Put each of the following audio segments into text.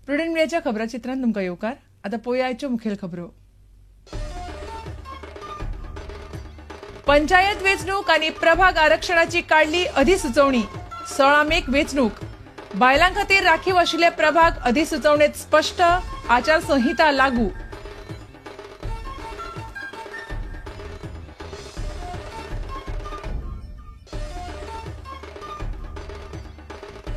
Prudent मिडियाच्या खबराचित्रांत तुमकां येवकार. आतां पळोवया आयच्यो मुखेल खबरो. पंचायत वेंचणूक आनी प्रभाग आरक्षणाची काडली अधिसुचोवणी. 16 मेक वेंचणूक. बायलां खातीर राखीव आशिल्ले प्रभाग अधिसुचोवणेत स्पश्ट, आचारसंहिता लागू.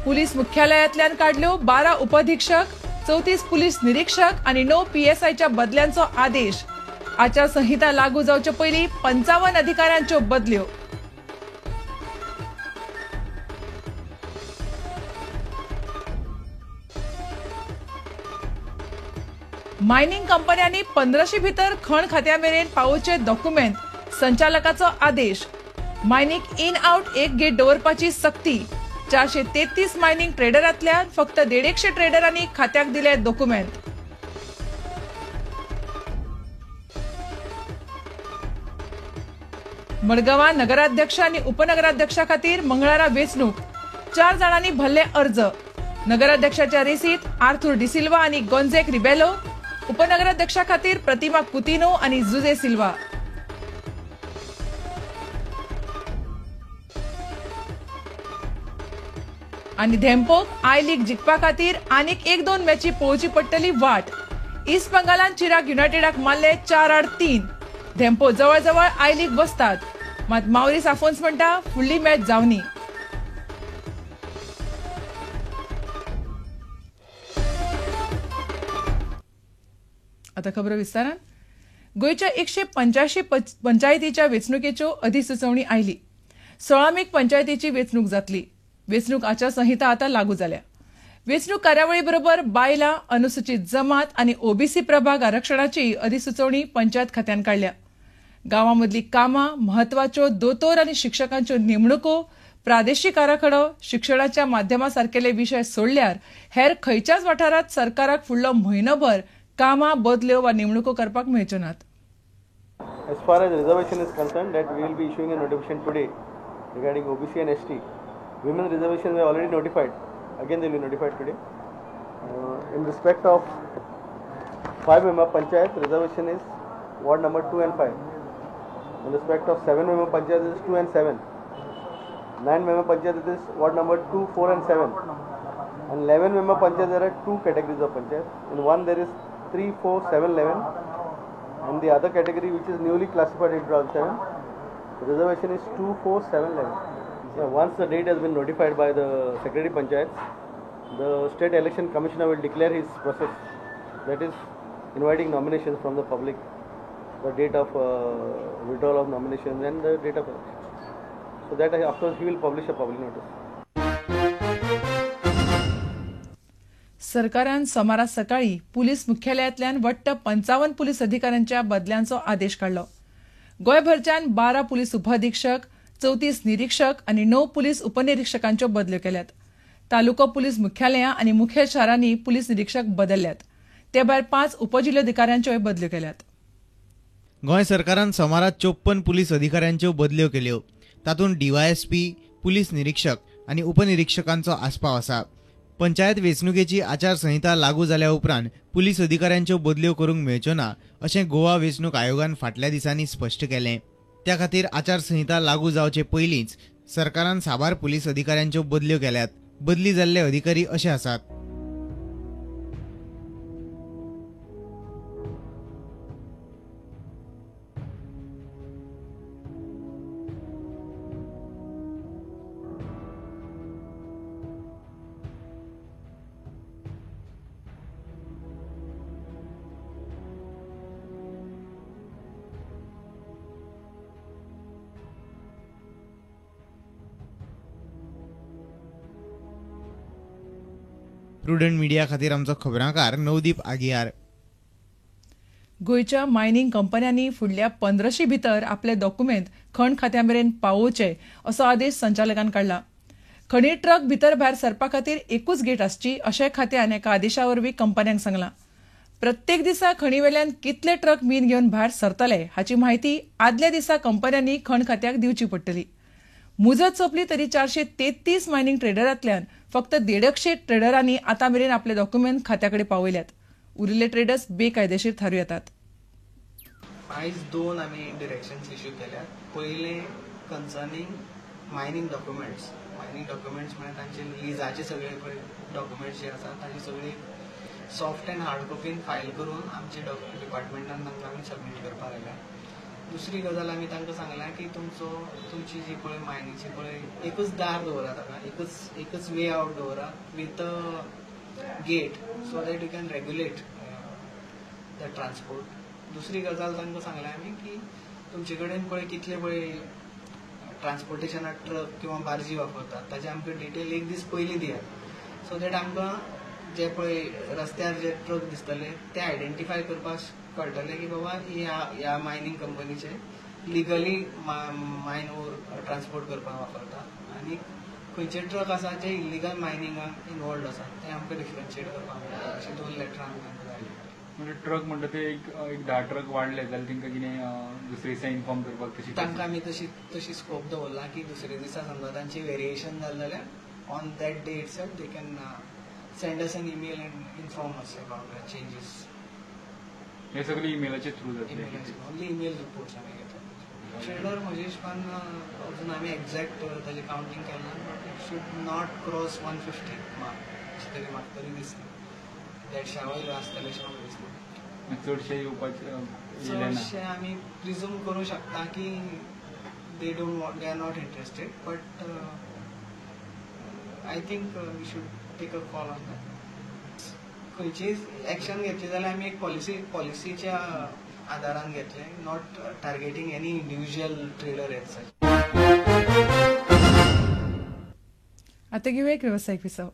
पुलीस मुख्यालयांतल्यान काडल्यो 12 उपअधिक्षक, 34 पुलीस निरीक्षक आनी 9 पीएसआयच्या बदल्यांचो आदेश. आचारसंहिता लागू जावचे पयलीं 55 अधिकाऱ्यांच्यो बदल्यो. मायनिंग कंपन्यांनी 1500 भितर खण खात्या मेरेन पावोवचे डॉक्युमेंट, संचालकाचो आदेश. मायनिंग इन आउट एक गेट दवरपाची सक्ती. 433 मायनिंग ट्रेडरांतल्यान फक्त 150 ट्रेडरांनी खात्याक दिले डॉक्युमेंट. मडगांवां नगराध्यक्ष आनी उपनगराध्यक्षा खातीर मंगळारा वेंचणूक. 4 जाणांनी भरले अर्ज. नगराध्यक्षाच्या रेसीत आर्थूर डिसिल्वा आनी गोंझेक रिबेलो, उपनगराध्यक्षा खातीर प्रतिमा कुतिनो आनी जुजे सिल्वा. आनी धेंपोक I लीग जिखपा खातीर आनीक 1-2 मॅची पळोवची पडटली वाट. ईस्ट बंगालान चिराग युनायटेडाक मारले 4-3. धेंपो जवळजवळ I लीग बसतात, मात मावरीस आफोन्स म्हणटा फुडली मॅच जावनी. आता खबर विस्तारान. गोंयच्या 185 पंचायतीच्या वेंचणुकेच्यो अधिसुचोवणी आयली. 16 मेक पंचायतीची वेंचणूक जातली. वेंचणूक आचारसंहिता आतां लागू जाल्या. वेंचणूक कार्यावळी बरोबर बायलां, अनुसूचित जमात आनी ओबीसी प्रभाग आरक्षणाची अधिसुचोवणी पंचायत खात्यान काडल्या. गांवां मदलीं कामां, म्हत्वाच्यो दोतोर आनी शिक्षकांच्यो नेमणुको, प्रादेशीक आराखडो, शिक्षणाच्या माध्यमा सारकेले विशय सोडल्यार हेर खंयच्याच वाठारांत सरकाराक फुडलो म्हयनोभर कामां, बदल्यो वा नेमणुको करपाक मेळच्यो नात. As far as reservation is concerned, that we will be issuing a notification today regarding OBC and ST. Women reservation were already notified. Again, they will be notified today. In respect of 5-member panchayat, reservation is ward number 2 and 5. In respect of 7-member panchayat, it is 2 and 7. 9-member panchayat, it is ward number 2, 4 and 7. And 11-member panchayat, there are 2 categories of panchayat. In one there is 3, 4, 7, 11, and the other category which is newly classified in 2007, the reservation is 2, 4, 7, 11. So once the date has been notified by the Secretary Panchayats, the State Election Commissioner will declare his process, that is inviting nominations from the public, the date of withdrawal of nominations and the date of election. So that of course he will publish a public notice. सरकारान सोमारा सकाळी police मुख्यालयांतल्यान वट्ट 55 police अधिकाऱ्यांच्या बदल्यांचो आदेश काडलो. गोंयभरच्यान 12 police उपअधिक्षक, 34 निरीक्षक आनी 9 police उपनिरीक्षकांच्यो बदल्यो केल्यात. तालुको पुलीस मुख्यालयां आनी मुखेल शारांनी पुलीस निरीक्षक बदलल्यात. ते भायर 5 उपजिल्लोधिकाऱ्यांच्योय बदल्यो केल्यात. गोंय सरकारान सोमारा 54 पुलीस अधिकाऱ्यांच्यो बदल्यो केल्यो. तातूंत डीवायएसपी, पुलीस निरीक्षक आनी उपनिरीक्षकांचो आस्पाव आसा. पंचायत वेंचणुकेची आचारसंहिता लागू जाल्या उपरांत पुलीस अधिकाऱ्यांच्यो बदल्यो करूंक मेळच्यो ना अशें गोवा वेंचणूक आयोगान फाटल्या दिसांनी स्पश्ट केलें. त्या खातीर आचारसंहिता लागू जावचे पयलींच सरकारान साबार पुलीस अधिकाऱ्यांच्यो बदल्यो केल्यात. बदली जाल्ले अधिकारी अशे आसात. प्रुडंट मिडिया खातीर आमचो खबरांकार नवदीप आगियार. गोंयच्या मायनिंग कंपन्यांनी फुडल्या 1500 भितर आपले डॉक्युमेंट खण खात्या मेरेन पावोवचे असो आदेश संचालकान काडला. खणी ट्रक भितर भायर सरपा खातीर एकूच गेट आसची अशें खात्यान एका आदेशा वरवीं कंपन्यांक सांगलां. प्रत्येक दिसा खणी वेल्यान कितले ट्रक मीन घेवन भायर सरतले हाची म्हायती आदल्या दिसा कंपन्यांनी खण खात्याक दिवची पडटली. मुजत सोंपली तरी 433 मायनिंग ट्रेडरांतल्यान फक्त 150 ट्रेडरांनी आतां मेरेन आपले डॉक्युमेंट खात्या कडेन पावयल्यात. उरिल्ले ट्रेडर्स बेकायदेशीर थारूं येतात. आयज 2 आमी डिरेक्शन्स इश्यू केल्यात. पयलें concerning mining documents. Mining documents म्हळ्यार तांचे लिजाचे सगळे पळय डॉक्युमेंट्स जे आसा ताची सगळी soft and hard coffin file करून आमचे डिपार्टमेंटान तांकां आमी सबमीट करपाक लायल्या. दुसरी गजाल आमी तांकां सांगला की तुमची जी पळय मायनीची पळय एकूच दार दवरात, ताका एकच वे आवट दवरात with a gate so that you can regulate the transport. दुसरी गजाल तांकां सांगल्या आमी की तुमचे कडेन पळय कितले पळय ट्रान्सपोर्टेशनाक ट्रक किंवा बार्जी वापरतात ताचे आमकां डिटेल एक दीस पयलीं दियात, सो that आमकां जे पळय रस्त्यार जे ट्रक दिसतले ते आयडेंटिफाय करपाक कळटले की बाबा ह्या मायनींग कंपनीचे लिगली मायन ओर ट्रान्सपोर्ट करपाक वापरता आनी खंयचे ट्रक आसा जे इलिगल मायनिंगाक इनवॉल्ड आसा ते आमकां डिफरन्शिएट करपाक मेळटा. अशे 2 लेटरां आमी तांकां धाडली. म्हणजे ट्रक म्हणटा ते एक 10 ट्रक वाडले जाल्यार तांकां कितें दुसरे दिसा इन्फॉर्म करपाक तशी तांकां आमी तशी स्कोप दवरला की दुसरे दिसा समजा तांचे वेरिएशन जालें जाल्यार on that day itself they can send us an email and inform us about the changes. हे सगळे इमेलाचे थ्रू जातले. ओनली इमेल रिपोर्ट्स आमी घेतात. ट्रेडर म्हजे हिशोबान अजून आमी एग्जॅक्ट ताजें कावंटींग केलें ना, but it should not cross 150 mark अशें तरी म्हाका तरी दिसता. 150 वयर आसतलें अशें म्हाका दिसता. चडशे येवपाचे चडशे आमी प्रिज्यूम करूं शकता की they don't want, they are not interested, but I think we should take a call on that. खंयचीय एक्शन घेतली जाल्यार आमी एक पॉलिसीच्या आदारान घेतले, not targeting any individual trader as such. आतां घेवया एक वेवसायीक विसव.